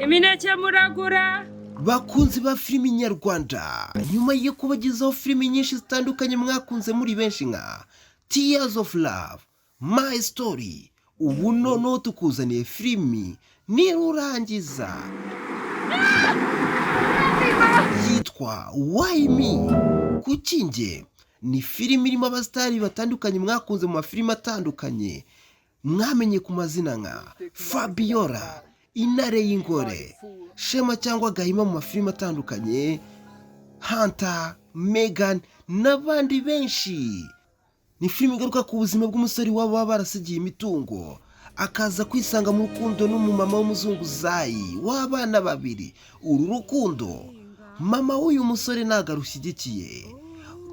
Imineke muragura. Bakunzi ba filimi nyarwanda, nyuma yo kubagezaho filimi nyinshi zitandukanye mwakunze muri benshi nka Tears of Love, My Story, ubu noneho tukuzaniye filimi Nirurangiza yitwa Why Me, Kuki Njye. Ni filimi irimo abasitari batandukanye mwakunze mu mafilimi atandukanye, mwamenye ku mazina nka Fabiola, Intare y'Ingore, Shema cyangwa Gahima mu mafilimi atandukanye, Hunter, Megan n'abandi benshi. Ni filime igaruka ku buzima bw'umusore waba baba barasigiye imitungo, akaza kwisanga mu rukundo n'umumama w'umuzunguzayi w'abana babiri. Uru rukundo mama w'uyu musore ntabwo arushyigikiye,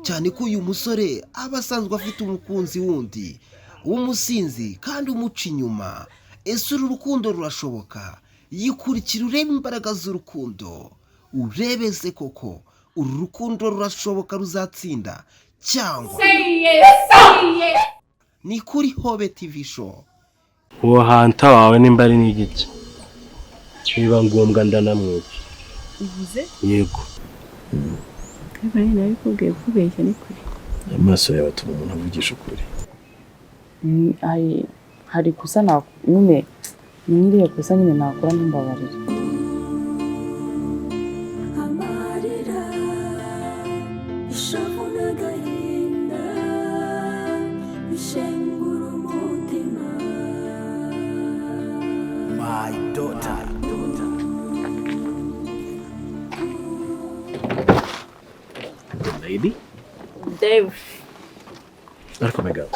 cyane ko uyu musore aba asanzwe afite umukunzi wundi w'umusinzi kandi umuca inyuma. Ese uru rukundo rurashoboka? Yikurikira urebe imbaraga z'urukundo, urebe se koko uru rukundo rurashoboka, ruzatsinda cyangwa? Ni kuri Hobe TV Show. Uwo Hunter wawe nimba ari n'igiki, niba ngombwa ndanamwica. Uvuze? Yego. Ariko nyine nabikubwiye, kubeshya ni kure. Amaso yawe atuma umuntu avugisha ukuri. Hari ikosa nyine, ni nk'iriya kosa nyine nakora ntumbabarire. Amarira, ishavu n'agahinda bishengura umutima. My Daughter. Lady. Dave. Ariko Megan,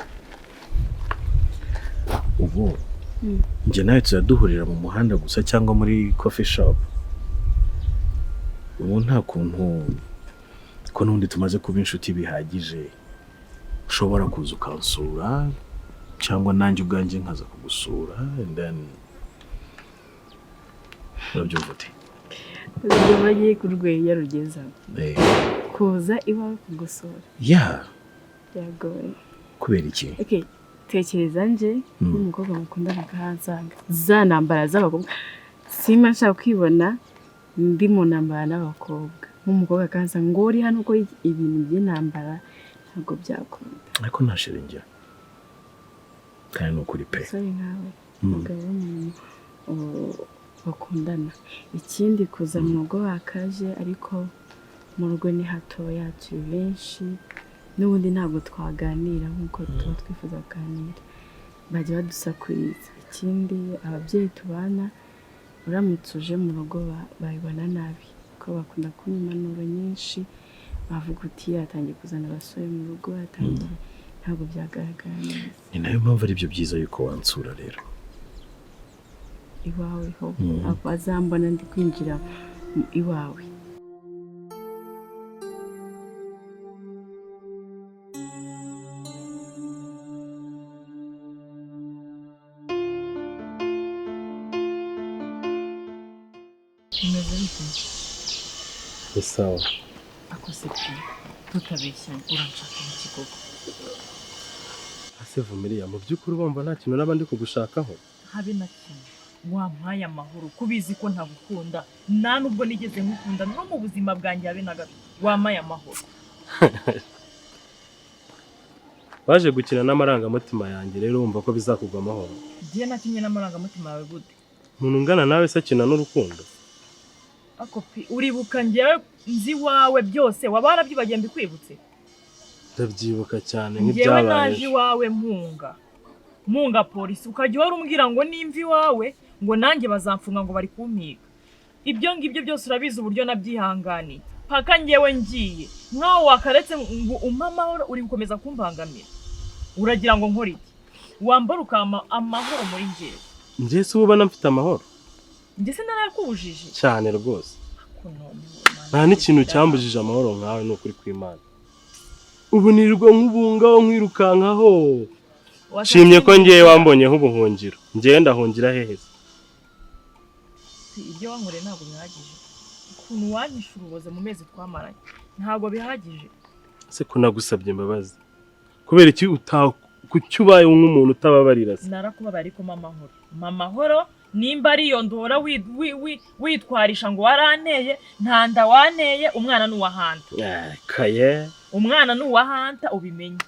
ubu njye nawe tuzajya duhurira mu muhanda gusa cyangwa muri coffee shop? Ubu nta kuntu ko n'ubundi tumaze kuba inshuti bihagije, ushobora kuza ukansura cyangwa nanjye ubwanjye nkaza kugusura, and then urabyumva ute? Ubwo bagiye ku rwenya rugeza kuza iwawe kugusura? Yeah. Biragoye. Kubera iki? Okay, tekereza nje n'umukobwa mukundana akahansanga, za ntambara z'abakobwa, simba nshaka kwibona ndi mu ntambara n'abakobwa, nk'umukobwa akahansanga ngo uri hano, ko ibintu by'intambara ntabwo byakunda. Ariko nta chéri ngira, kandi ni ukuri pe. Umusore nkawe, umugabo w'umuntu bakundana. Ikindi, kuza mu rugo wakaje, ariko mu rugo ni hatoya, turi benshi, n'ubundi ntabwo twaganira nk'uko tuba twifuza kuganira, bajya badusakuriza. Ikindi, ababyeyi tubana, uramutse uje mu rugo babibona nabi, kuko bakunda kunywa impanuro nyinshi, bavuga uti yatangiye kuzana abasore mu rugo, yatangiye, ntabwo byagaragara neza. Ni nayo mpamvu ari byo byiza yuko wansura rero. Iwawe ho ntabwo azambona ndi kwinjira iwawe. Bimeze bite? Ni sawa. Akoze pe, tutabeshyanye, uranshaka mu kigogo? Ase Vumiriya, mu by'ukuri urumva nta kintu naba ndi kugushakaho? Habe na kimwe. Wampaye amahoro, ko ubizi ko ntagukunda, nta nubwo nigeze nkukunda no mu buzima bwanjye, habe na gato. Wampaye amahoro. Waje gukina n'amarangamutima yanjye rero, wumva ko bizakugwa amahoro? Njye nakinye n'amarangamutima yawe gute? Umuntu ungana nawe se akina n'urukundo? Ako pi, uribuka njyewe nzi iwawe byose, waba warabyibagiye mbikwibutse? Ndabyibuka cyane Njyewe nk'ibyabaye naje ejo. iwawe mpunga polisi, ukajya uhora umbwira ngo nimva iwawe ngo nanjye bazamfunga, ngo bari kumpiga. Ibyo ngibyo byose urabizi uburyo nabyihanganiye paka njyewe ngiye. Nkaho wakaretse ngo umpe amahoro, uri gukomeza kumbangamira. Uragira ngo nkore iki? Wambara ukampa amahoro muri njyewe. Njye se uba ubona mfite amahoro? Njye se narayakubujije? Cyane rwose. Ko noneho, Mana, Nta n'ikintu cyambujije amahoro nkawe, ni ukuri kw'Imana. Ubu nirirwa nk'ubungaho, nkwirukankaho. Nshimye ko ngewe wambonyeho ubuhungiro. Ngewe ndahungira hehe se? Ibyo wankoreye ntabwo bihagije? Ukuntu wanyishe urubozo mu mezi twamaranye ntabwo bihagije? Ese ko nagusabye imbabazi, kubera iki uta kuki ubaye nk'umuntu utababarira se? Narakubabaye, ariko mpa amahoro, mpa amahoro. Nimba ari iyo ndora witwarisha ngo waranteye, nta nda wanteye. Umwana ni uwa Hanta. Kaye. Umwana ni uwa Hanta, ubimenye.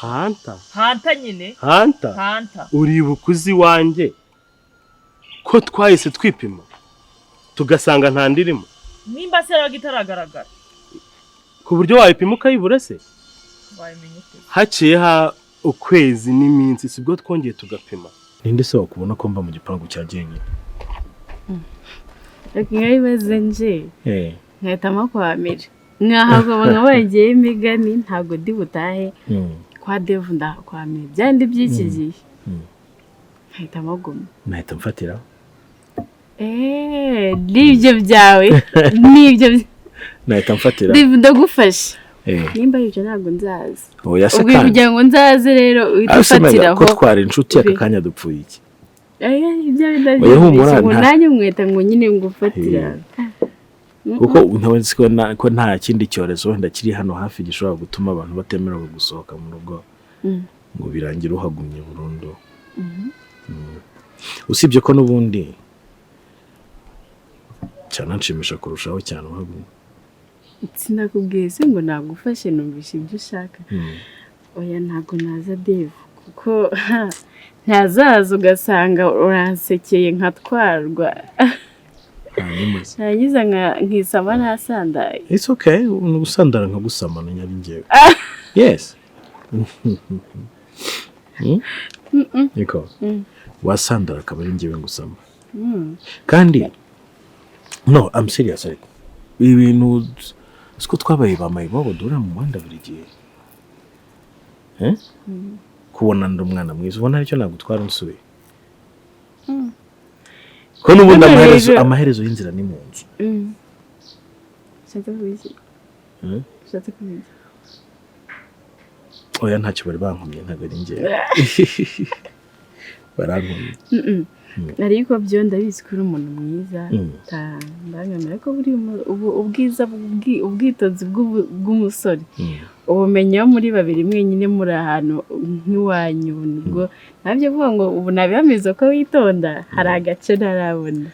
Hanta? Hanta nyine. Hanta? Hanta. Uribuka uzi iwanjye ko twahise twipima tugasanga nta ndirimo? Nimba se yabaga itaragaragara? Ku buryo wayipima ukayibura se? Wabimenya ute? Haciye ha ukwezi n'iminsi, sibwo twongeye tugapima. Ninde se wakubona ko mba mu gipangu cya jyenyine? Reka nkabibaze nje. Eh. Nkahitamo kwamira nkahagoma nkabagiyeyo imigani, ntabwo ndi butahe kwa Devu, ndahakwamira byandi by'iki gihe. Nkahitamo guma. Nahita mfatira. Eee, n'ibyo byawe n'ibyo Nahita mfatira. Devu, ndagufashe. Eh. Nimba ari ibyo, ntabwo nzaza. Oya se Ubwo kandi. kugira ngo nzaze rero uhite Ariko se Mega, ufatiraho. ko twari inshuti, aka kanya dupfuye iki? Eh, ibyo Oya, ndabyumvise humura, ngo nanjye mweta ngo nyine ngufatira. Kuko ntabwo ko nta kindi cyorezo wenda kiri hano hafi gishobora gutuma abantu batemerewe gusohoka mu rugo ngo birangire uhagumye burundu. Usibye ko n'ubundi cyananshimisha kurushaho cyane uhagumye. Sinakubwiye se ngo nagufashe? Numvishe ibyo ushaka. Oya, ntabwo naza Devu, kuko ntazaza ugasanga uransekeye nkatwarwa. Hanyuma se? Narangiza nkisama ntasandaye. It's okay, ni ugusandara nkagusama na nyabingewe. Yes. Niko. Wasandara akaba ari njyewe ngusama. Kandi no, I'm serious, ariko ibintu siko twabaye ba mayibobo duhurira mu muhanda buri gihe. Eh? Kubona ndi umwana mwiza, ubona aricyo nagutwara unsuye. Ko n'ubundi Hano amaherezo rero- amaherezo y'inzira ni mu nzu. Ushatse kuvuga iki? Hmm? Ushatse kuvuga iki? Oya, ntacyo, bari bankomye, ntabwo ari njyewe. Barankomye. Ariko byo ndabizi ko uri umuntu mwiza, ndangamira ko buri ubwiza ubwitonzi bw'umusore ubumenyi iyo muri babiri mwenyine, muri ahantu nk'iwanyu, nibwo ntabyo kuvuga ngo ubu nabihamiza ko witonda, hari agace ntarabona.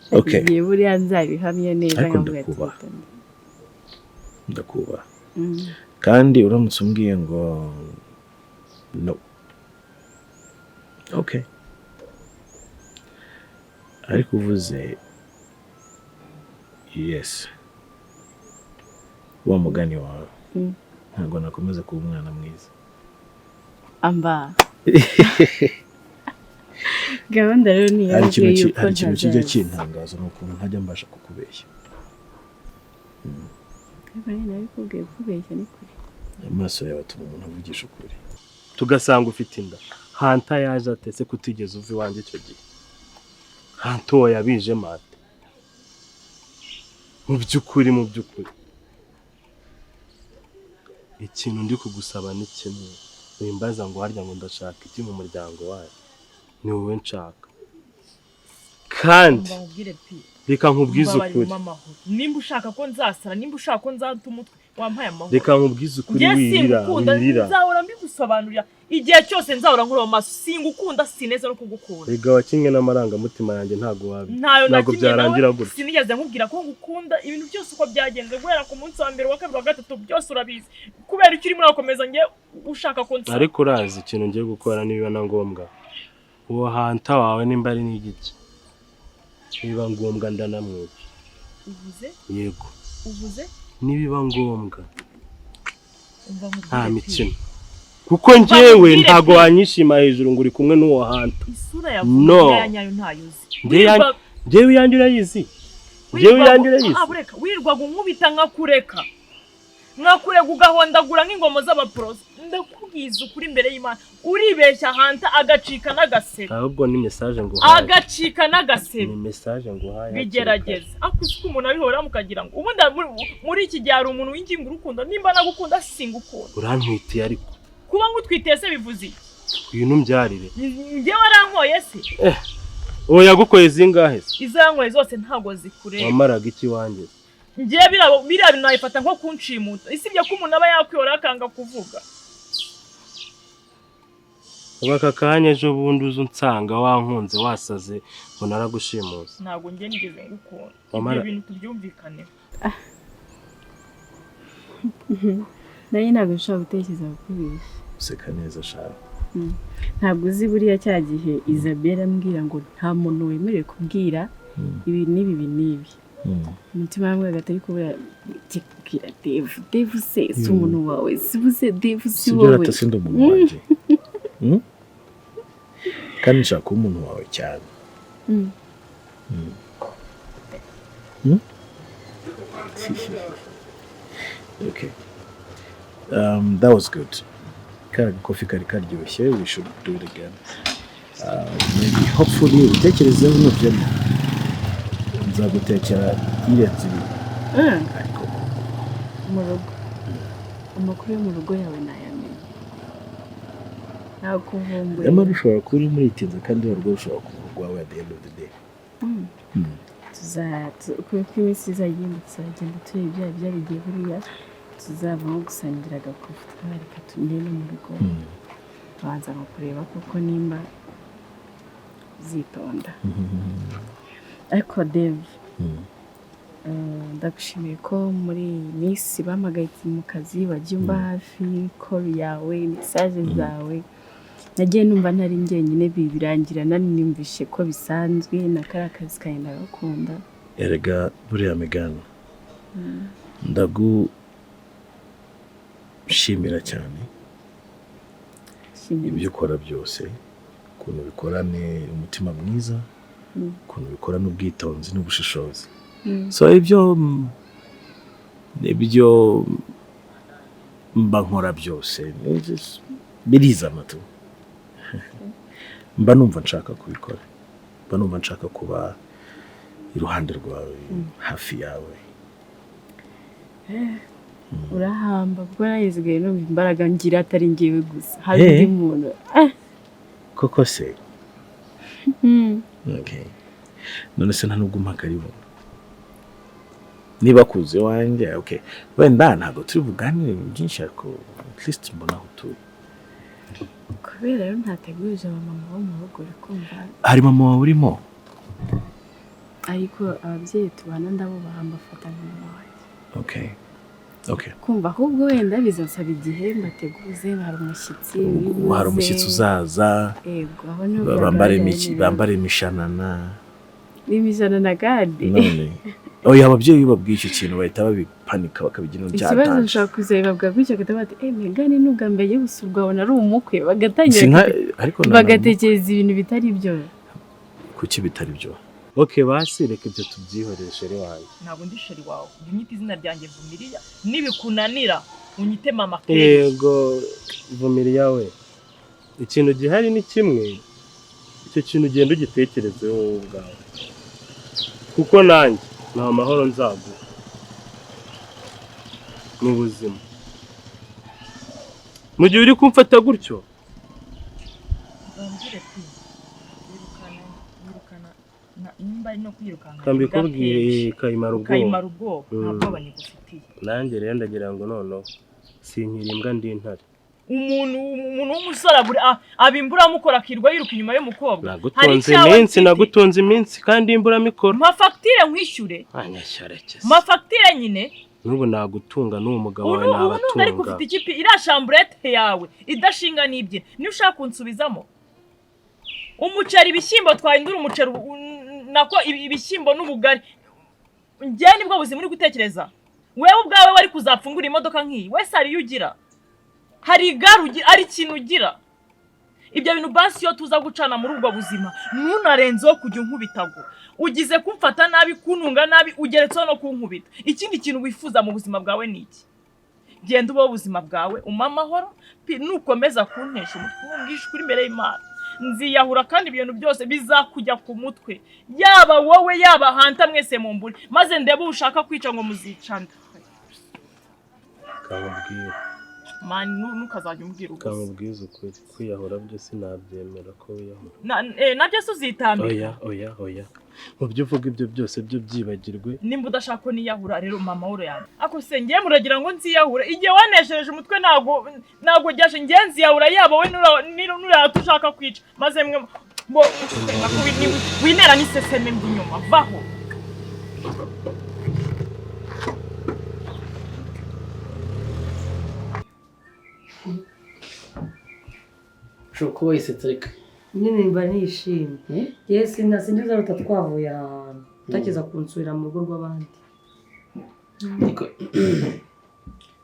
Igihe buriya nzabihamya neza Ariko nkavuga ati ndakubaha. witonda. Ndakubaha. Kandi uramutse umbwiye ngo no, okay, ariko uvuze yes, wa mugani wawe, ntabwo nakomeza kuba umwana mwiza. Amba gahunda rero ni iyo Hari ikintu ngiyo yuko hari ikintu kijya ntazaza. kintangaza, ni ukuntu ntajya mbasha kukubeshya. Ariko nyine nabikubwiye, kubeshya ni kure. Amaso yawe atuma umuntu avugisha ukuri. Tugasanga ufite inda. Hanta yaje atese kutigeze uva iwanjye icyo gihe? Hanta uwo yabije mate? Mu by'ukuri ikintu ndi kugusaba ni kimwe. Wimbaza ngo harya ngo ndashaka iki mu muryango wayo, ni wowe nshaka kandi. Umva nkubwire pi. Reka nkubwize Mbabarira, ukuri. umpe amahoro. Nimba ushaka ko nzasara, nimba ushaka ko nzata umutwe, wampaye amahoro. Reka nkubwize ukuri. Njye Wirira. singukunda. Wirira. Nzahora mbigusobanurira igihe cyose nzahora nkureba mu maso. Singukunda, sineza no kugukunda. Rega wakinwe n'amarangamutima yanjye, ntabwo wabi Ntayo ntabwo nakimwe byarangira nawe. gutya. Sinigeze nkubwira ko ngukunda. Ibintu byose uko byagenze guhera ku munsi wa mbere, wa kabiri, wa gatatu, byose urabizi. Kubera icyo urimo urakomeza njye ushaka ko nsara? Ariko urazi ikintu ngiye gukora? Nibiba na ngombwa, uwo Hanta wawe nimba ari n'igiki, nibiba ngombwa ndanamwica. Uvuze? Yego. Uvuze? Nibiba ngombwa. Umva nkubwire Nta pi. mikino, kuko njyewe Nkubwire ntabwo pi. wanyishima hejuru ngo uri kumwe n'uwo Hanta. Isura No. yavuye ya nyayo ntayo uzi. Njyewe iyanjye urayizi, njyewe iyanjye urayizi. Ah, bureka wirirwaga unkubita nkakureka, nkakurega ugahondagura nk'ingoma z'abaporoso. Ndakubwiza ukuri imbere y'Imana, uribeshya. Hanta agacika n'agasebe. Ahubwo ni message nguhaye. Agacika n'agasebe. Ni message nguhaye hakiri kare. Bigerageza ariko uzi ko umuntu abihora mukagira ngo ubundi muri iki gihe hari umuntu w'inginga urukundo. Nimba nagukunda, singukunda. Urantwitiye ariko. Kuba ngutwitiye se bivuze iki? Uyu numbyarire. Njyewe warankoye se? Uwo yagukoye zingahe se? Izo yankoye zose ntabwo zikureba. Wamaraga iki iwanjye? Njyewe biriya bintu nabifata nko kunshimuta, isibye ko umuntu aba yakwihora akanga kuvuga. Ubu aka kanya ejo bundi uza unsanga wankunze wasaze ngo naragushimuza. Ntabwo njye nigeze ngukunda. Wamara- Ibyo bintu tubyumvikaneho. Nanjye ntabwo nshobora gutekereza kukubeshya. Useka neza shaka. Ntabwo uzi buriya cya gihe Isabella ambwira ngo nta muntu wemerewe kubwira ibi n'ibi ibi n'ibi, umutima wawe hagati, ariko buriya jya kubwira Dave. Dave se si umuntu wawe? Si buze Dave si Sibyo? wowe? Rata sindi umuntu wanjye. Kandi nshaka kuba umuntu wawe cyane. Okay. That was good. Kari agakofi kari karyoshye. We should do it again. Maybe, hopefully, ubitekerezeho, nubyemera nzagutekera irenze ibi. Ariko Mu rugo, amakuru yo mu rugo yawe nayamenye, ntakuvumbuye. Nyamara ushobora kuba urimo uritinza, kandi urugo rushobora kuba urwawe at the end of the day. Uko iminsi izagenda, tuzagenda tureba ibyaha byarigiye. Buriya tuzavamo gusangira agakofi, tukabareka tugende no mu rugo, babanza nko kureba koko nimba zitonda. Ariko Dave, ndagushimiye ko muri iyi minsi bampagaritse mu kazi wagiye umba hafi. Call yawe, message zawe, nagiye numva ntari njyenyine, birangira naniyumvishe ko bisanzwe na kariya kazi kanjye ndagakunda. Erega buriya Megan, ndagushimira cyane. Shimira. Ibyo ukora byose, ukuntu ubikorane umutima mwiza, ukuntu ubikorana ubwitonzi n'ubushishozi. So ibyo ibyo mba nkora byose birizana tu. Mba numva nshaka kubikora, mba numva nshaka kuba iruhande rwawe, hafi yawe. Urahamba, kuko nanjye nsigaye numva imbaraga ngira atari njyewe gusa, hari undi muntu. Koko se? Okay. None se nta nubwo umpa karibu niba kuze iwanjye? Okay, wenda ntabwo turi buganire ibintu byinshi, ariko at least mbona aho utuye. Kubera rero ntategurije abamama bo mu rugo, uri kumva? Hari mama wawe urimo? Ariko ababyeyi tubana ndabubaha, mbafata nka mama wanjye. Okay. Kumva ahubwo wenda bizansaba igihe mbateguze, hari umushyitsi uri buze. Hari umushyitsi uzaza. Yego, aho niho bambare byagaragara neza. Bambare imishanana. N'imishanana kandi. None oya, ababyeyi iyo babwiye icyo kintu bahita babipanika, bakabigira Ikibazo, byatanje. ushobora kuzabibabwira gutyo bagahita bati: "Eh, Megan ni ubwa mbere agiye gusurwa, abona ari umukwe", bagatangira Ariko bagatekereza ibintu bitari byo. Kuki bitari byo? Okay, basi reka ibyo tubyihorere, chéri wanjye. Ntabwo ndi chéri wawe. Jya unyita izina ryanjye Vumiriya, nibikunanira unyite mama Kelly. Yego Vumiriya we, ikintu gihari ni kimwe. Icyo kintu ugenda ugitekerezeho wowe ubwawe, kuko nanjye nta mahoro nzaguha mu buzima mu gihe uri kumfata gutyo. Bambwire ati wirukana, wirukana nimba ari no kwirukanka. Kambikubwire kayimara ubwoba. Ukayimara ubwoba, nta bwoba nigufitiye. Nanjye rero ndagira ngo noneho sinkiri imbwa, ndi intare. Umuntu w'umusore abura aba imburamukoro, akirwa yiruka inyuma y'umukobwa. Hari Nagutunze icyawe iminsi. mfite. Nagutunze iminsi kandi imburamikoro. Mpa fagitire nkwishyure. Anyasharekese. Mpa fagitire nyine. N'ubu nagutunga, n'uwo mugabo Ubu wawe ubu nubwo ariko nabatunga. ufite ikipe, iriya chambrette yawe idashinga n'ibyina, niyo ushaka kunsubizamo umuceri, ibishyimbo, twahindura umuceri nako ibishyimbo n'ubugari. Njyewe nibwo buzima uri gutekereza wewe ubwawe? Wari kuzapfungura imodoka nk'iyi wese? Hari iyo ugira, hari igare ugira, hari ikintu ugira? Ibyo bintu basi iyo tuza gucana muri ubwo buzima, ntunarenzeho kujya unkubitago. Ugize kumfata nabi, kuntunga nabi, ugeretseho no kunkubita. Ikindi kintu wifuza mu buzima bwawe ni iki? Genda ubeho ubuzima bwawe, umpe amahoro. Nukomeza kuntesha umutwe, ubwishe ukuri imbere y'Imana, nziyahura, kandi ibintu byose bizakujya ku mutwe, yaba wowe, yaba Hanta, mwese mumbure, maze ndebe ushaka kwica ngo muzicane. Kababwira. Mani, ntukazajya umbwira ubusa. Kamubwiza ukuri, kwiyahura byo sinabyemera ko wiyahura. Nabyo se uzitambika? Oya, oya, oya, mu byo uvuga ibyo byose byo byibagirwe. Nimba udashaka ko niyahura rero, mpa amahoro yanjye. Ako se ngiye muragira ngo nziyahura igihe waneshereje umutwe? Ntabwo ryaje ngiye nziyahura, yaba we nuriya ushaka kwica, maze mwe ngo winera n'iseseme mbi inyuma vaho. Ushobora kuba wisetse reka. Nyine mba nishimye. Yewe, sinzi uzaruta twavuye aha hantu utakiza kunsubira mu rugo rw'abandi. Ariko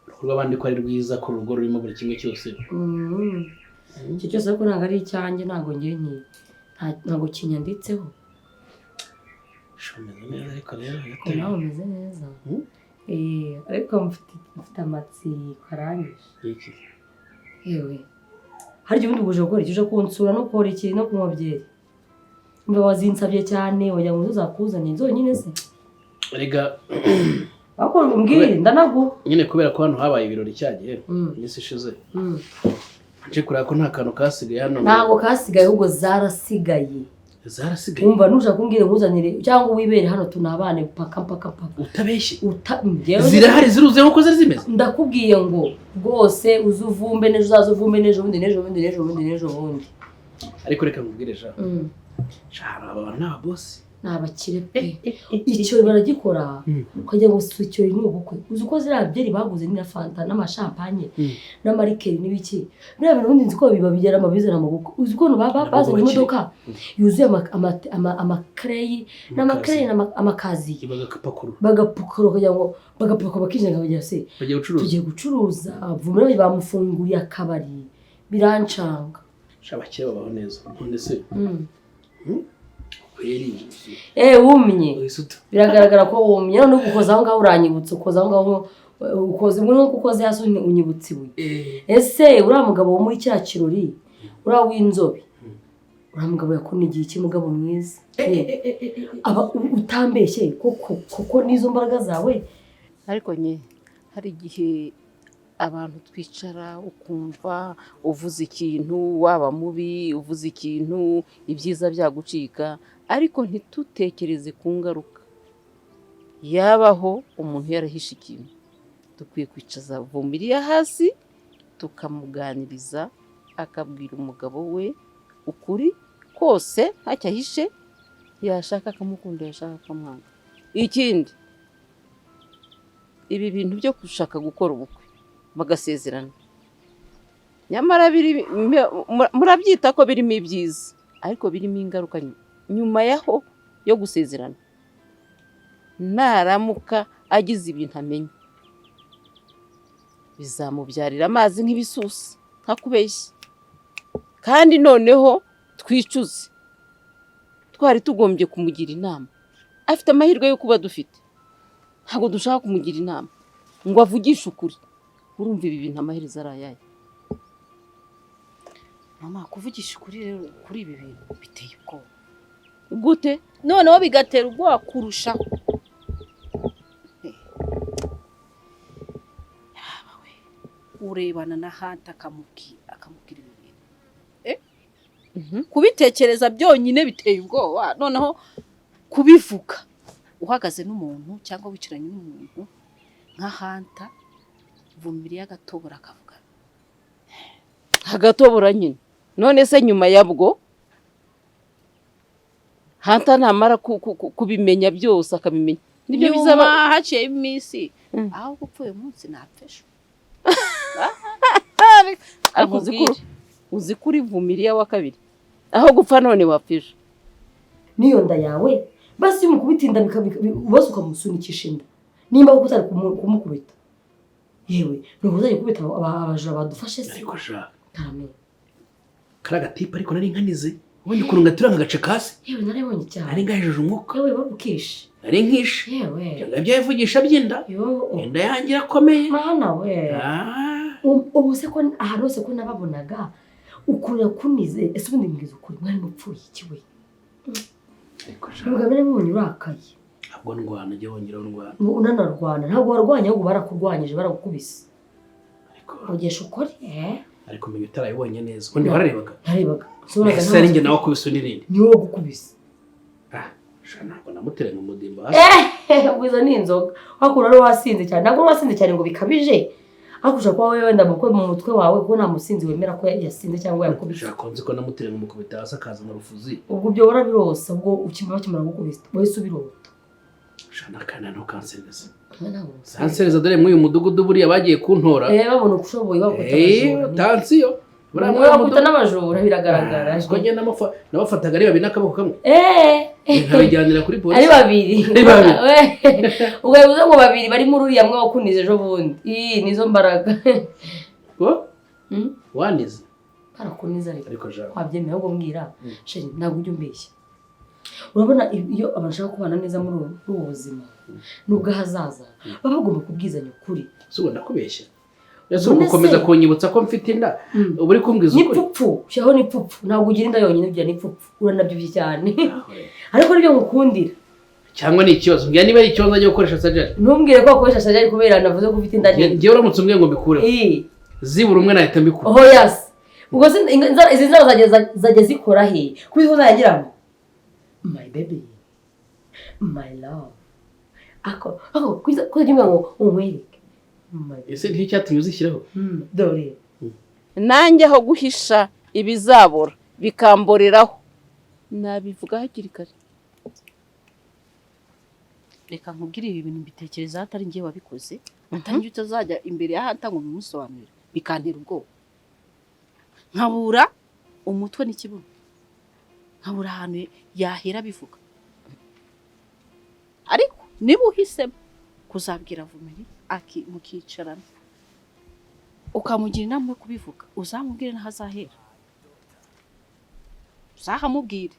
urugo rw'abandi ko ari rwiza, ko urugo rurimo buri kimwe cyose. Icyo cyose ariko ntabwo ari icyanjye, ntabwo ngiye ntabwo kinyanditseho. Ushobora umeze neza ariko rero. Ariko nawe umeze neza. Ariko mfite amatsiko arangije. Iki? Yewe, harya ubundi uje gukora iki? Uje kunsura no gukora iki no kunywa byeri? Mba wazinsabye cyane, wagira ngo uzakuzanye zonyine se? Erega Ariko umbwire ndanaguha. Nyine kubera ko hano habaye ibirori cyagiye iminsi ishize, nje kureba ko nta kantu kasigaye hano. Ntabwo kasigaye, ahubwo zarasigaye. Zarasigaye? Wumva nushaka kumbwira nkuzanire cyangwa wibere hano tunabane paka paka paka. Utabeshye? Njyewe- Zirahari, ziruzuye nk'uko zari zimeze. Ndakubwiye ngo rwose uze uvumbe n'ejo, uzaze uvumbe n'ejo bundi, n'ejo bundi, n'ejo bundi, n'ejo bundi. Ariko reka nkubwire ja, aba bantu ni ababosi. Ni abakire pe. Icyo baragikora ukagira ngo si icyo, ni ubukwe. Uzi ko ziriya byeri baguze ni na fanta n'amashampanye n'amarikeri n'ibiki, biriya bintu ubundi nzi ko bibabigera amabizana mu bukwe. Uzi ukuntu bazanye Bakire. imodoka yuzuye amakereyi n'amakereyi n'amakaziye Bagapakurura. Bagapakurura kugira ngo bagapakurura, bakinjira bagira se Bagiye gucuruza. Tugiye gucuruza. Vumera bamufunguriye akabari, birancanga. Sha, abakire babaho neza. None se kweri? Wumye. Wahise uta. Biragaragara ko wumye. None ukoze aho ngaho uranyibutsa, ukoze aho ngaho, ukoze ngo nuko ukoze hasi unyibutsa ibuye. Ese uriya mugabo wo muri cya kirori, uriya w'inzobe, uriya mugabo yakunigiye iki? Mugabo mwiza. Aba utambeshye koko koko n'izo mbaraga zawe. Ariko nye hari igihe abantu twicara ukumva uvuze ikintu, waba mubi uvuze ikintu, ibyiza byagucika, ariko ntitutekereze ku ngaruka yabaho umuntu yarahishe ikintu. Dukwiye kwicaza Vumiriya hasi tukamuganiriza, akabwira umugabo we ukuri kose ntacyo ahishe, yashaka akamukunda, yashaka akamwanga. Ikindi, ibi bintu byo gushaka gukora ubukwe bagasezerana, nyamara murabyita ko birimo ibyiza, ariko birimo ingaruka nyuma yaho yo gusezerana. Naramuka agize ibintu amenya, bizamubyarira amazi nk'ibisusa, ntakubeshye. Kandi noneho twicuze twari tugombye kumugira inama. Afite amahirwe yo kuba dufite, ntabwo dushaka kumugira inama ngo avugishe ukuri. Urumva ibi bintu amaherezo ari ayahe? Mama, kuvugisha ukuri rero kuri ibi bintu biteye ubwoba. Gute? Noneho bigatera ubwoba kurushaho. Yaba we, urebana na Hanta akamubwira ibi bintu, kubitekereza byonyine biteye ubwoba, noneho kubivuga uhagaze n'umuntu cyangwa wicaranye n'umuntu nka Hanta, Vumiriya agatobora akavuga. Agatobora nyine. None se nyuma yabwo Hanta namara kubimenya byose, akabimenya nibyo Nyuma bizaba haciyeho iminsi, aho gupfa uyu munsi napfa ejo. Ariko uzi ko uri Vumiriya wa kabiri, aho gupfa none wapfa ejo. N'iyo nda yawe basi, iyo umukubita inda bose ukamusunikisha inda, nimba koko utari kumukubita, yewe ntabwo uzajya gukubita abajura badufashe se? Ariko sha, Karamenya. Kariya gatipe ariko nari nkanize, ubonye ukuntu ngatura nkagace kasi. Yewe, narabonye cyane. Nari ngahejeje umwuka. Yewe, wari ukishe. Nari nkishe. Yewe. Ibyo yavugisha by'inda, inda yanjye irakomeye. Mana we! Ubu se ko ahantu hose ko nababonaga ukuntu yakunize, ese ubundi mbwiza ukuri, mwari mupfuye iki we? Ariko sha, Ubwa mbere mubonye urakaye. Ntabwo ndwana, jya wongeraho ndwana. Unanarwana, ntabwo warwanya, ahubwo barakurwanyije, baragukubise. Ariko Ugesha ukuri Ariko menya utarayibonye neza. Ubundi wararebaga? Ntarebaga. Ese ari njye nawe wakubise undi ninde? Ni wowe gukubise. Sha ntabwo namuteranye umudimba hasi. Ubwo izo ni inzoga. Wakura wari wasinze cyane. Ntabwo wari wasinze cyane ngo bikabije. Ariko ushobora kuba wowe wenda mu mutwe wawe kuko nta musinzi wemera ko yasinze cyangwa yakubise. Shaka nzi ko namuteranye umukubita hasi akazana urufuzi. Ubwo ibyo warabirose ubwo ukimara gukubita wahise ubirota. Sha nakana no kansereza. Sansereza dore muri uyu mudugudu buriya bagiye kuntora. Babona ukushoboye bakubita abajura. Tansiyo. Buriya bakubita n'abajura biragaragara. Ko njye nabafataga ari babiri n'akaboko kamwe. Nkabijyanira kuri polisi. Ari babiri. Ubwo bivuze ngo babiri bari muri uriya mwe wakunize ejo bundi. Nizo mbaraga. Ko? Wanize. Barakuniza ariko. Wabyemera ahubwo mbwira. Sheri ntabwo ujya umbeshya. Urabona iyo abantu bashaka kubana neza muri ubu buzima nubwo ahazaza baba bagomba kubwizanya ukuri. Si ubwo ndakubeshya. Ese ugukomeza kunyibutsa ko mfite inda uba uri kumbwiza ukuri? N'ipfupfu, shyiraho n'ipfupfu. Ntabwo ugira inda yonyine ugira n'ipfupfu. Uranabyibushye cyane. Ariko nibyo ngukundira. Cyangwa ni ikibazo. Mbwira niba ari ikibazo ajya gukoresha sajari. Ntumbwire ko wakoresha sajari kubera navuze ko ufite inda nini. Njyewe uramutse umbwiye ngo mbikureho. Zibura umwe nahita mbikura. Oh yes. Ubwo izi nzara zajya zikora he? Kuko uzagira ngo my baby, my love. Ako kugira ngo umwereke. Ese nicyo cyatumye uzishyiraho? Dore. Nanjye aho guhisha ibizabora bikamboreraho nabivuga hakiri kare. Reka nkubwire ibi bintu mbitekereza atari ngiye wabikoze, atari ngiye utazajya imbere ya Hanta ngo bimusobanurire bikantera ubwoba. Nkabura umutwe n'ikibuno. Nkabura ahantu yahera bivuga. Ariko niba uhisemo kuzabwira Vumeri mukicarana ukamugira inama yo kubivuga, uzamubwire n'aho azahera, uzahamubwire,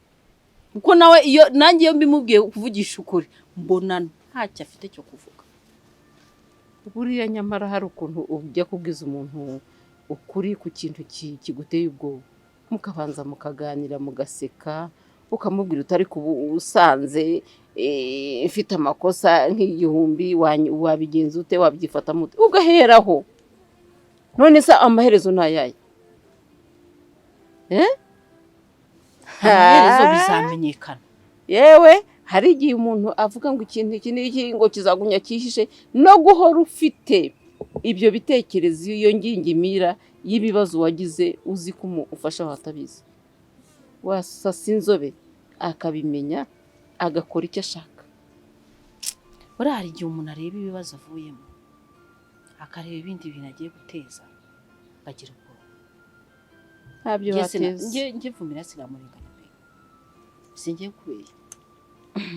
kuko nawe iyo nanjye iyo mbimubwiye kuvugisha ukuri mbona ntacyo afite cyo kuvuga. Buriya nyamara hari ukuntu ujya kubwiza umuntu ukuri ku kintu kiguteye ubwoba, mukabanza mukaganira mugaseka, ukamubwira utari kubu usanze mfite amakosa nk'igihumbi wabigenza ute, wabyifata mute, ugaheraho. None se amaherezo nayaye? Amaherezo bizamenyekana. Yewe hari igihe umuntu avuga ngo ikintu iki n'iki ngo kizagumya cyihishe, no guhora ufite ibyo bitekerezo iyo ngingimira y'ibibazo wagize uzi ko umufasha watabizi, wasasa inzobe akabimenya agakora icyo ashaka. Buriya hari igihe umuntu areba ibibazo avuyemo akareba ibindi bintu agiye guteza akagira ubwoba. Ntabyo bateza. Njye Vumera sinamurenganya pe, singiye kubeshya.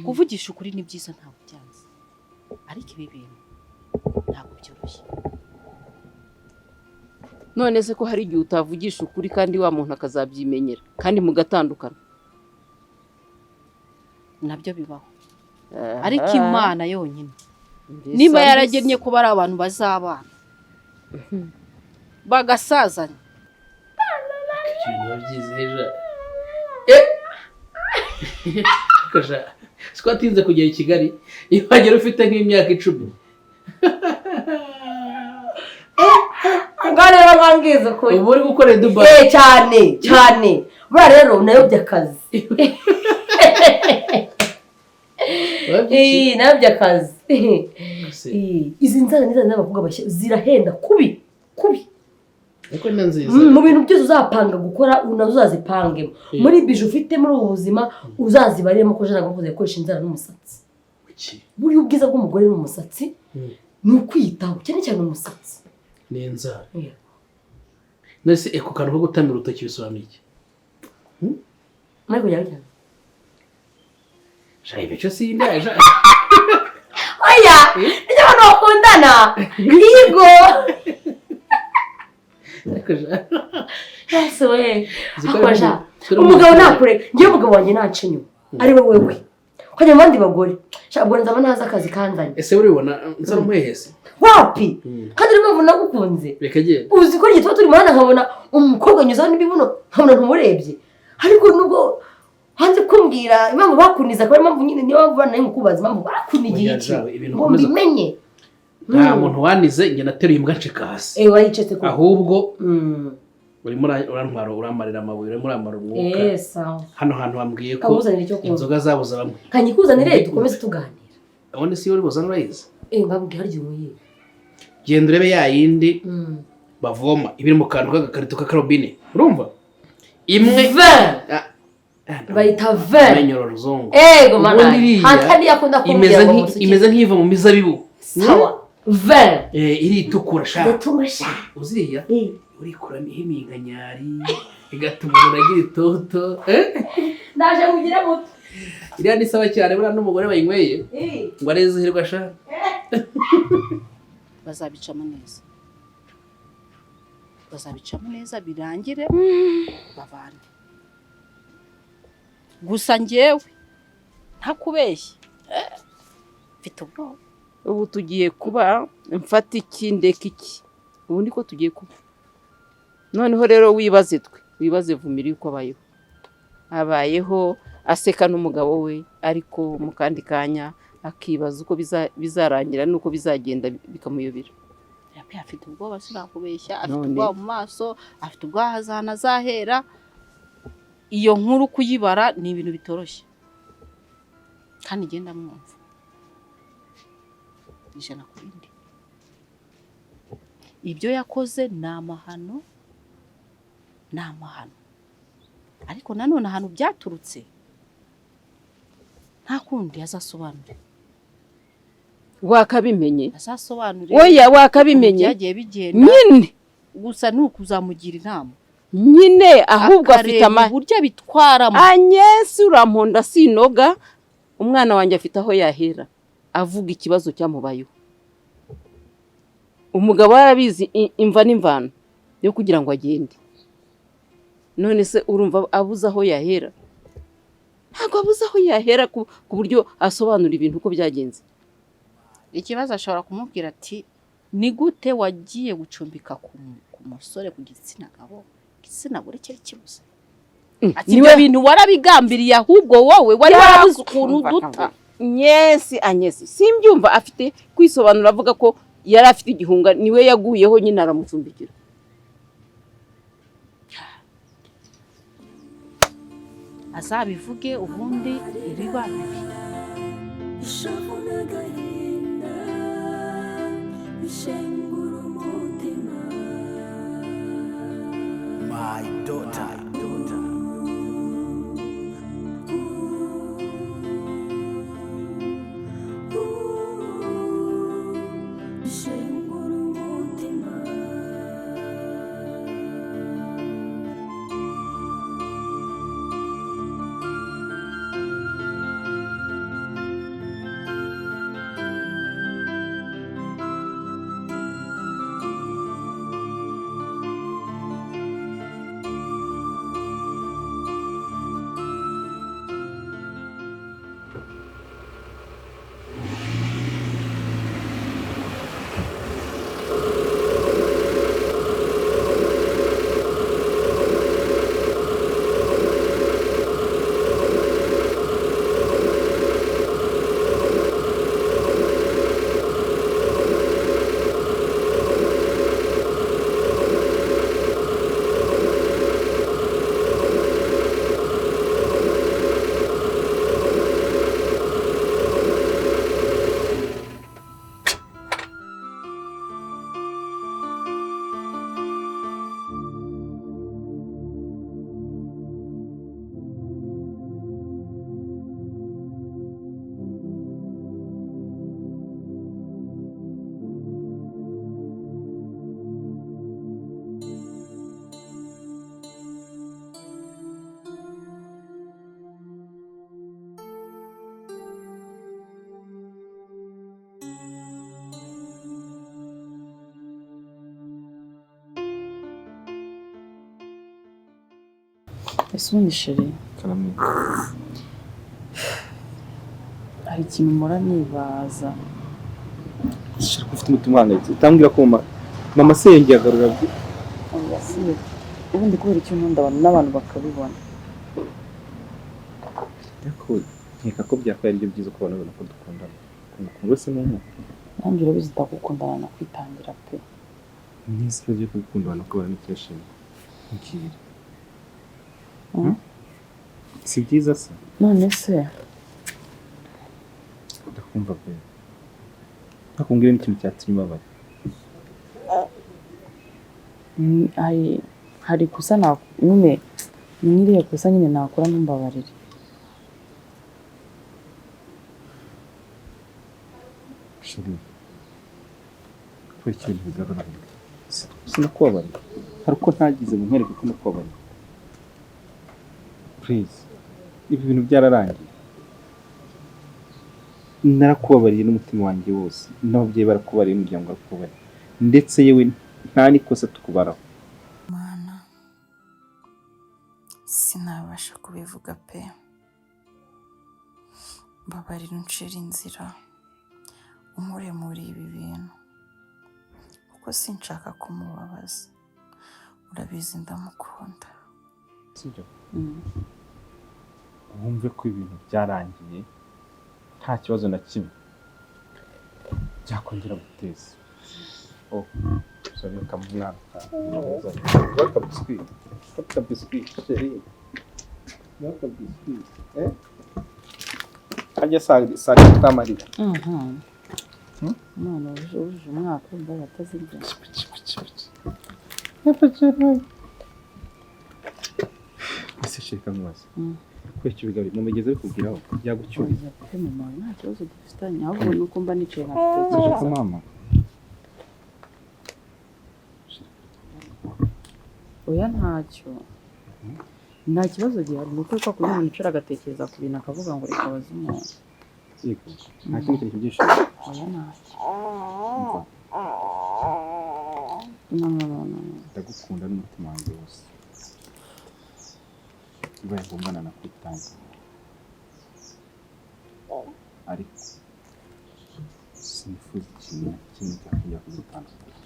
Kuvugisha ukuri ni byiza ntabwo byanze, ariko ibi bintu ntabwo byoroshye. None se ko hari igihe utavugisha ukuri kandi wa muntu akazabyimenyera kandi mugatandukana? Nabyo bibaho. Ariko Imana yonyine niba yaragennye kuba ari abantu bazabana bagasazanya. Siko atinze kugera i Kigali, iyo wagera ufite nk'imyaka 10. Ngaho rero nkambwiza ukuri. Ubu uri gukorera Dubai. Cyane cyane. Buriya rero nayobye akazi. Nayobye akazi. Izi nzara n'iza n'abakobwa bashya zirahenda kubi kubi. Ariko ni nziza. Mu bintu byose uzapanga gukora unazo uzazipangemo. Muri bije ufite muri ubu buzima uzazibaremo ko jana gukoze gukoresha inzara n'umusatsi. Buriya ubwiza bw'umugore n'umusatsi ni ukwiyitaho cyane cyane umusatsi. Ni inzara. Nese eko kantu ko gutamira urutoki bisobanuye iki? Ariko yari cyane. Sha ibice si indaje. Oya, nijye abantu bakundana. Yego. Yesu we. Akwaja. Umugabo nakure, ngiye umugabo wanjye naca inyuma. Ari we wewe. Ukajya mu bandi bagore. Sha ubwo nzaba ntazi akazi kanzanye. Ese uribona nsa n'umuhehesi? Wapi? Kandi uri mpamvu nagukunze. Reka genda. Uzi ko tuba turi muhanda nkabona umukobwa anyuzaho n'ibibuno nkabona ntumurebye. Ariko nubwo hanze kumbwira impamvu bakuniza akaba impamvu nyine niyo mpamvu nayo mukubaza impamvu bakunigiye iki ngo mbimenye. Nta muntu wanize, njye nateruye imbwa ncika hasi. Eh, waricetse ko. Ahubwo urimo urantwara, uramarira amabuye, urimo uramara umwuka. Eh, sawa. Hano hantu wambwiye ko Kamuzanire icyo kunywa. inzoga zabuze bamwe. Kanyikuzanire dukomeze tuganira. Ubundi si uri buzane urayizi. Eh, ngabubwiye harya unywe. Genda urebe ya yindi bavoma ibiri mu kantu k'agakarito k'akarobine, urumva imwe Bayita vin. Amenyo ruzungu. Ego mana. Ubundi iriya Hata niyo akunda kumbwira imeze ngo nk'i- musukire. Imeze nk'iva mu mizabibu. Sawa. Vin. Eh, iritukura sha. Ndatunga sha. Uziriya urikuramo iminkanyari igatuma umuntu agira itoto. Eh? Ndaje mugire muto. Iriya ni sawa cyane, buriya n'umugore bayinyweye ngo arezihirwa sha. Bazabicamo neza, bazabicamo neza birangire babane. Gusa njyewe ntakubeshye, mfite ubwoba. Ubu tugiye kuba mfata iki ndeka iki, ubu niko tugiye kuba. Noneho rero wibaze twe, wibaze Vumiri uko abayeho. Abayeho aseka n'umugabo we, ariko mu kandi kanya akibaza uko bizarangira n'uko bizagenda bikamuyobera. Yape afite ubwoba, sinakubeshya, afite None. ubwoba mu maso, afite ubwoba ahazana azahera. Iyo nkuru kuyibara ni ibintu bitoroshye, kandi ngenda mwumva 100%. Ibyo yakoze ni amahano, ni amahano. Ariko nanone ahantu byaturutse nta kundi azasobanure. Wakabimenye. Azasobanure. Oya, wakabimenye. Byagiye bigenda. Nyine. Gusa ni ukuzamugira inama. Nyine ahubwo afite Akareba ama uburyo abitwaramo. Agnes uramponda sinoga, umwana wanjye afite aho yahera avuga ikibazo cyamubayeho. Umugabo yarabizi imva n'imvano yo kugira ngo agende. None se urumva abuze aho yahera? Ntabwo abuze aho yahera ku buryo asobanura ibintu uko byagenze. Ikibazo ashobora kumubwira ati ni gute wagiye gucumbika ku musore ku gitsina gabo, igitsina gore cyari kibuze? Ati ibyo bintu warabigambiriye, ahubwo wowe wari warabuze ukuntu uduta. Yes, Agnes, simbyumva afite kwisobanura avuga ko yari afite igihunga, niwe yaguyeho nyine aramucumbikira. Azabivuge ubundi ibiba bibi. Ishavu n'agahinda bishengura umutima. My daughter. Bishengura umutima. Ese ubundi chérie, hari ikintu mpora nibaza. Shira ko ufite umutima uhangayitse, utambwira ko mama se yongeye agarura Oya, si ubundi kubera icyo nkunda abantu n'abantu bakabibona. Ariko nkeka ko byakabaye aribyo byiza ko abantu babona ko dukundana. Kumukunda se n'umwe. Nanjye urabizi ndagukundana nakwitangira pe. Nisi bagiye kugukunda banakubara n'ikirashimwe. Mbwira. Si byiza se? None se Ndakumva pe. Ntakumbwira n'ikintu cyatumye ubabara. Hari ikosa nyine n'iriya kosa nyine nakora ntumbabarire. Chérie, kubera iki ibintu bigaragara sinakubabarira. Hari uko ntagize ngo nkwereke ko nakubabarira. Please, ibi bintu byararangiye. Narakubabariye n'umutima wanjye wose, n'ababyeyi barakubabariye, n'umuryango warakubabariye, ndetse yewe nta n'ikosa tukubaraho. Mana, sinabasha kubivuga pe. Mbabarira uncire inzira, unkure muri ibi bintu, kuko sinshaka kumubabaza. Urabizi ndamukunda. Sibyo? Wumve ko ibintu byarangiye, nta kibazo na kimwe byakongera guteza. Oh, sorry, kamwana. Waka biscuit. Waka biscuit, chérie. Waka biscuit. Eh? Hajya sari tamarira. None wujuje umwaka wumva batazirya. Ese chérie kamubaza. Kubera icyo bigabi mama igeze bikubwiraho yagucyuriye. Oya pe mama, nta kibazo dufitanye, ahubwo ni uko mba nicaye nkabitekereza. Mama. Oya ntacyo. Nta kibazo gihari, ni uko kwa kundi umuntu yicara agatekereza ku bintu akavuga ngo reka abaze umuntu. Yego, nta kindi kintu cy'ibyishimo. Oya ntacyo. No, no, no, no. Ndagukunda n'umutima wanjye wose. Bibaye ngombwa nanakwitanga. Ariko sinifuza ikintu na kimwe cyakongera kudutandukanya.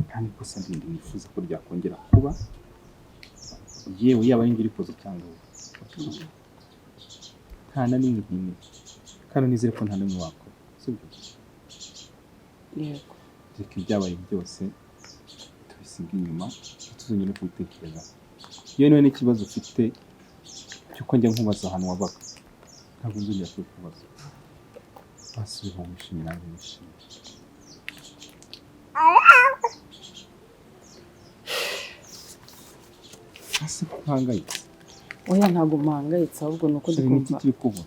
Nta n'ikosa rindi nifuza ko ryakongera kuba, yewe yaba ari njye urikoze cyangwa wowe. Nta na rimwe nkeneye, kandi nizere ko nta n'umwe wakora. Sibyo? Yego. Reka ibyabaye byose tubisige inyuma, ntituzongere no kubitekereza. Yewe niba n'ikibazo ufite cy'uko njya nkubaza ahantu wabaga, ntabwo nzongera kubikubaza. Basubiho wishimye nanjye nishimye. Ese ko uhangayitse? Oya ntabwo mpangayitse, ahubwo ni uko ndi Chérie, ni iki kumva kiri kuba?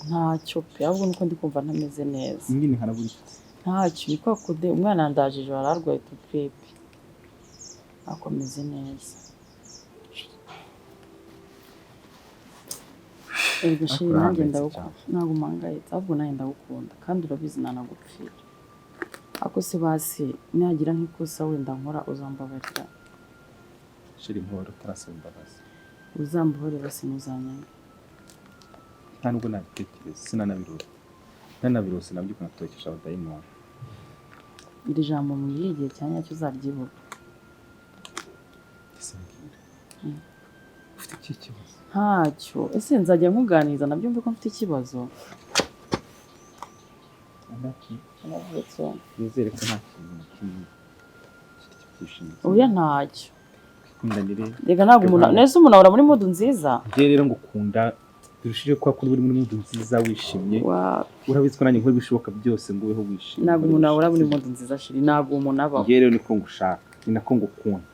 ntacyo pe, ahubwo ni uko ndi kumva ntameze neza. Nyine harabura iki? Ntacyo, ni kwa kundi umwana yandajije wari arwaye utugiripe, ariko ameze neza. Erega Ariko chérie, nanjye urahangayitse ndagukunda. cyane. Ntabwo mpangayitse, ahubwo nanjye ndagukunda kandi urabizi ntanagupfira. Ariko se basi nagira nk'ikosa wenda nkora uzambabarira. Chérie, nkubara utarasaba imbabazi. Uzambabarira basi ntuzanyanga. Nta nubwo nabitekereza, sinanabirota. Nanabirose nabyo ukanatokesha abadayimoni. Iri jambo mbwiye igihe cya nyacyo uzaryibuka. Ese mbwira, ufite ikihe kibazo? Ntacyo. Ese nzajya nkuganiriza nabyo mve ko mfite ikibazo? Andaki, Navutse. nizere ko nta kintu na kimwe kiri cy'ibyishimo. Oya ntacyo. Twikundanire. Reka ntabwo umuntu nese umuntu ahora muri mood nziza. Njye rero ngukunda birushijeho kuba kuri buri muri mood nziza wishimye. Urabizi ko nanjye nkora ibishoboka byose ngo ubeho wishimye. Ntabwo umuntu ahora muri mood nziza shiri, ntabwo umuntu abaho. Njye rero niko ngushaka, ni nako ngukunda.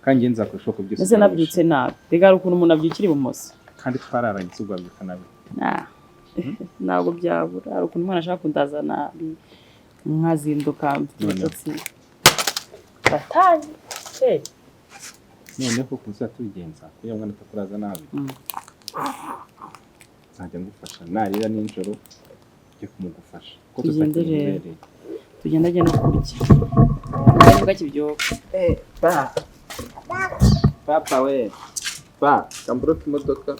Kandi njye nzakora ibishoboka byose. Ese nabyutse nabi. Reka hari ukuntu umuntu abyukira ibumoso. Kandi twararanye si ubwabyuka nabi. Nah. Ntabwo byabura. Hari ukuntu umwana ashaka kundaza nabi, nkazinduka mfite ibitotsi. Batanye. Hey. Noneho ukuntu tuzajya tubigenza kugira ngo umwana atakuraza nabi. Nzajya ngufasha narira nijoro njye kumugufasha. Kuko Tugende tutakimubereye. rero. Tugende ajye no kurya. Nibwo akibyuka. Ba. Papa we. Ba, kamburuka imodoka.